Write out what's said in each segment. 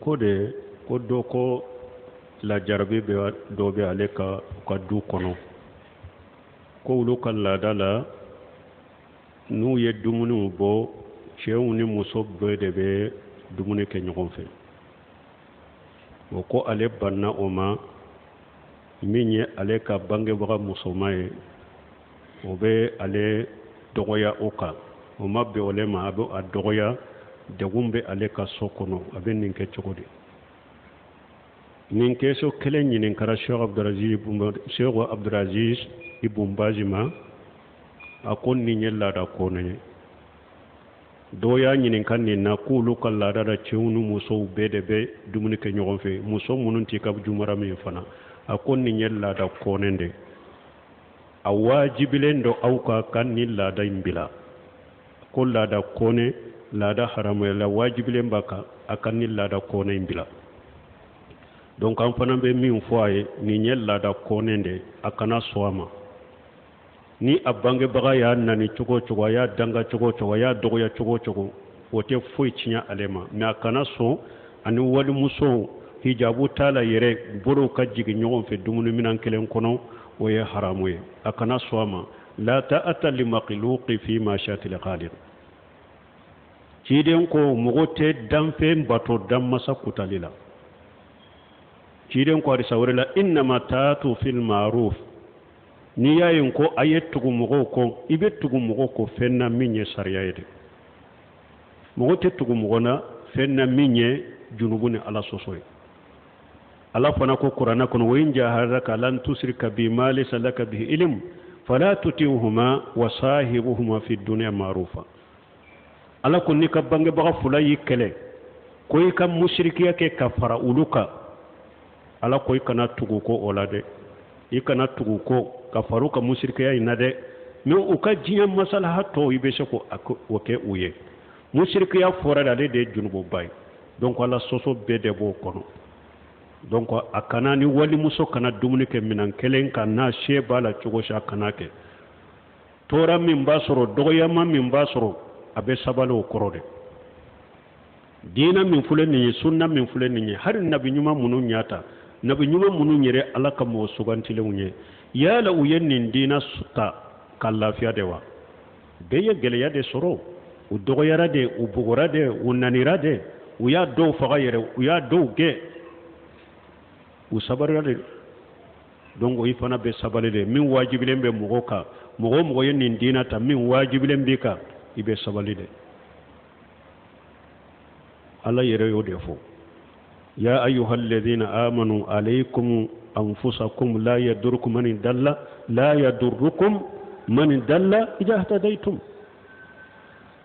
Nin ko de, ko dɔ ko lajarabi bɛ dɔ bɛ ale ka u ka du kɔnɔ, ko olu ka laada la, n'u ye dumuniw bɔ, cɛw ni muso bɛɛ de bɛ dumuni kɛ ɲɔgɔn fɛ. O ko ale banna o ma. Min ye ale ka bangebaga musoman ye, o bɛ ale dɔgɔya o kan, o ma bɛn ole ma, a bɛ a dɔgɔya. Degun bɛ ale ka so kɔnɔ. A bɛ nin kɛ cogo di? Nin question kelen ɲininkara Cheikh Abdulaziz Ibn Bazi ma. A ko nin ye laada kɔnɔ ye. Dɔw y'a ɲininka nin na k'olu ka laada la, cɛw ni musow bɛɛ de bɛ dumuni kɛ ɲɔgɔn fɛ, muso minnu t'i ka jumara min fana. A ko nin ye laada kɔnɛ de, a wajibilen don aw ka ka nin laada in bila. Ko laada kɔnɛ, laada haramuyala, wajibilen b'a kan a ka nin laada kɔnɛ in bila. Donc an fana bɛ min fɔ a ye, nin ye laada kɔnɛ de, a kana sɔn a ma. Ni a bangebaga y'a nani cogo o cogo, a y'a danga cogo o cogo, a y'a dɔgɔya cogo o cogo, o tɛ foyi tiɲɛ ale ma. Mais a kana sɔn ani walimuso, hijabu t'a la yɛrɛ, bolow ka jigin ɲɔgɔn fɛ dumuni minan kelen kɔnɔ, o ye haramu ye. A kana sɔn a ma. La ta'ata li makhluqi fi ma'siyatil khaliq. Ciden ko mɔgɔ tɛ danfɛn bato danmasa kutali la. Ciden ko hadisa wɛrɛ la: innama ta'atu fil ma'ruf. N'i y'a ye ko a ye tugu mɔgɔw kɔ, i bɛ tugu mɔgɔw kɔ fɛn na min ye sariya ye dɛ. Mɔgɔ tɛ tugu mɔgɔ na fɛn na min ye junubu ni Ala sɔsɔ ye. Ala fana ko Kuranɛ kɔnɔ: wa in jahadaka ala an tusrika bi ma laysa laka bihi ilm fala tutihuma wa sahibuhuma fi dunya ma'rufa. Ala ko n'i ka bangebaga fila y'i kɛlɛ ko i ka musirikiya kɛ ka fara olu kan, Ala ko i kana tugu ko o la dɛ, i kana tugu ko ka fara u ka musirikiya in na dɛ. Mais u ka diɲɛ masalaha tɔw, i bɛ se ko o kɛ u ye. Musirikiya fɔra de, ale de ye junububa ye. Donc Ala sɔsɔ bɛɛ de b'o kɔnɔ. Donc a kana ni walimuso kana dumuni kɛ minɛn kelen kan n'a se b'a la cogo si, a kana kɛ. Tɔɔrɔ min b'a sɔrɔ, dɔgɔyama min b'a sɔrɔ, a bɛ sabali o kɔrɔ de. Diinɛ min filɛ nin ye, sunna min filɛ nin ye, hali nabi ɲuman minnu ɲa ta, nabi ɲuman minnu yɛrɛ, Ala ka mɔgɔ sugantilenw ye, yala u ye nin diinɛ ta ka lafiya de wa? Bɛɛ ye gɛlɛya de sɔrɔ. U dɔgɔyara de, u bugɔra de, u nanira de, u y'a dɔw faga yɛrɛ, u y'a dɔw gɛn. U sabarira de. Donc i fana bɛ sabali de. Min wajibilen bɛ mɔgɔ kan, mɔgɔ o mɔgɔ ye nin diinɛ ta, min wajibilen b'i kan, i bɛ sabali de. Ala yɛrɛ y'o de fɔ: ya ayuha alladhina amanu alaykum anfusakum la yadurrukum man dalla la yadurrukum man dalla idha ihtadaytum.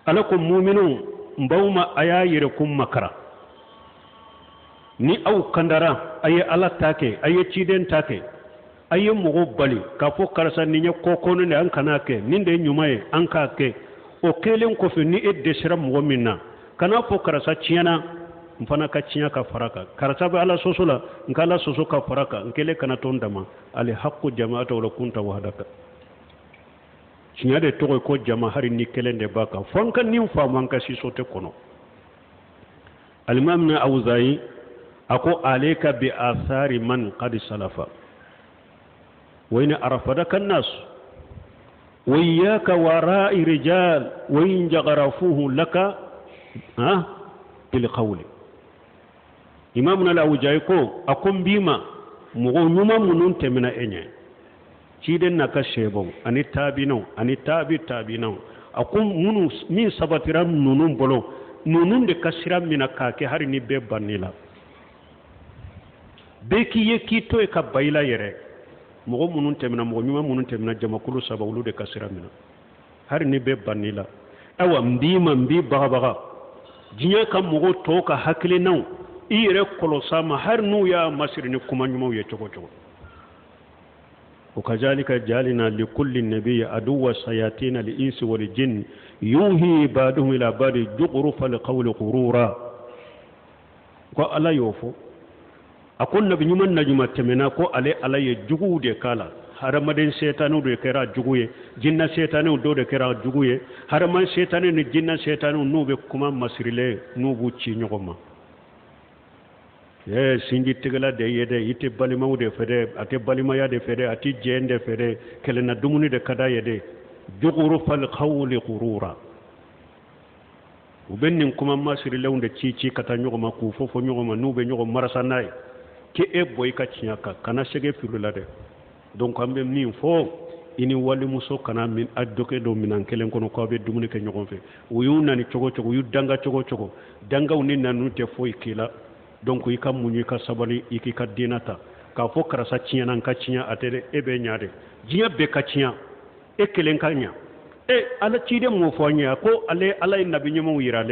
Ala ko muminu, n b'aw ma, a y'a yɛrɛ kun makara. Ni aw kandara, a ye Ala ta kɛ, a ye ciden ta kɛ, a ye mɔgɔw bali k'a fɔ karisa nin ye kɔkɔnɔ de, an kana kɛ, nin de ye ɲuman ye, an k'a kɛ. O kɛlen kɔfɛ, ni e dɛsɛra mɔgɔ min na, kana fɔ karisa tiɲɛna, n fana ka tiɲɛ ka fara kan, karisa bɛ Ala sɔsɔ la, n ka Ala sɔsɔ ka fara kan, n kɛlen kana to n dama. Ale haqqu jama'ata wala kunta wahdaka. Tiɲɛ de tɔgɔ ye ko jama, hari ni kelen de b'a kan. Fo an ka nin faamu an ka société kɔnɔ. Alimami Awuzayi a ko: alayka bi athari man qad salafa wa in arafadaka an-nas wa iyyaka wara'i rijal wa in jagharafuhu laka ha bil qawli. Imam al-Awuzayi ko, a ko n b'i ma, mɔgɔ ɲuman minnu tɛmɛna e ɲɛ, ciden n'a ka sɛbɛnw ani taabinaw ani taabi taabinaw, a ko minnu min sabatira ninnu bolo, ninnu de ka sira minɛ k'a kɛ, hali ni bɛɛ banni la, bɛɛ k'i ye k'i to yen ka ba i la yɛrɛ. Mɔgɔ minnu tɛmɛna, mɔgɔ ɲuman minnu tɛmɛna, jamakulu saba, olu de ka sira minɛ, hali ni bɛɛ banni la. Ayiwa, n b'i ma, n b'i bagabaga diɲɛ ka mɔgɔw tɔw ka hakilinaw, i yɛrɛ kɔlɔs'a ma, hali n'u y'a masiri ni kuma ɲumanw ye cogo cogo. وكذلك جعلنا لكل نبي عدوا شياطين الإنس والجن يوحي بعضهم إلى بعض زخرف القول غرورا. Ko Ala y'o fɔ, a ko nabi ɲuman na ɲuman tɛmɛna, ko ale Ala ye juguw de k'a la. Hadamaden setanɛw de kɛra jugu ye, jinna setanɛw dɔw de kɛra jugu ye. Hadamaden setanɛ ni jinna setanɛw, n'u bɛ kuma masirilen, n'u b'u ci ɲɔgɔn ma. Ee sinji tigɛla de ye dɛ, i tɛ balimaw de fɛ dɛ, a tɛ balimaya de fɛ dɛ, a tɛ jɛn de fɛ dɛ, kelenna dumuni de ka d'a ye dɛ. Zukhrufal qawli ghurura, u bɛ nin kuma masirilenw de ci ci ka taa ɲɔgɔn ma, k'u fɔ fɔ ɲɔgɔn ma, n'u bɛ ɲɔgɔn marasa n'a ye k'e bɔ i ka tiɲɛ kan, kana sɛgɛ fili la dɛ. Donc an bɛ min fɔ, i ni walimuso kana min a doke don minɛn kelen kɔnɔ k'aw bɛ dumuni kɛ ɲɔgɔn fɛ. U y'u nani cogo cogo, u y'u danga cogo cogo, dangaw ni naniw tɛ foyi k'i la. Donc i ka muɲu, i ka sabali, i k'i ka diinɛ ta. K'a fɔ karisa tiɲɛna, n ka tiɲɛ, a tɛ dɛ, e bɛ ɲa de. Diɲɛ bɛɛ ka tiɲɛ, e kelen ka ɲa. E ala ciden m'o fɔ an ye ko ale ala ye nabi ɲumanw yira ale la.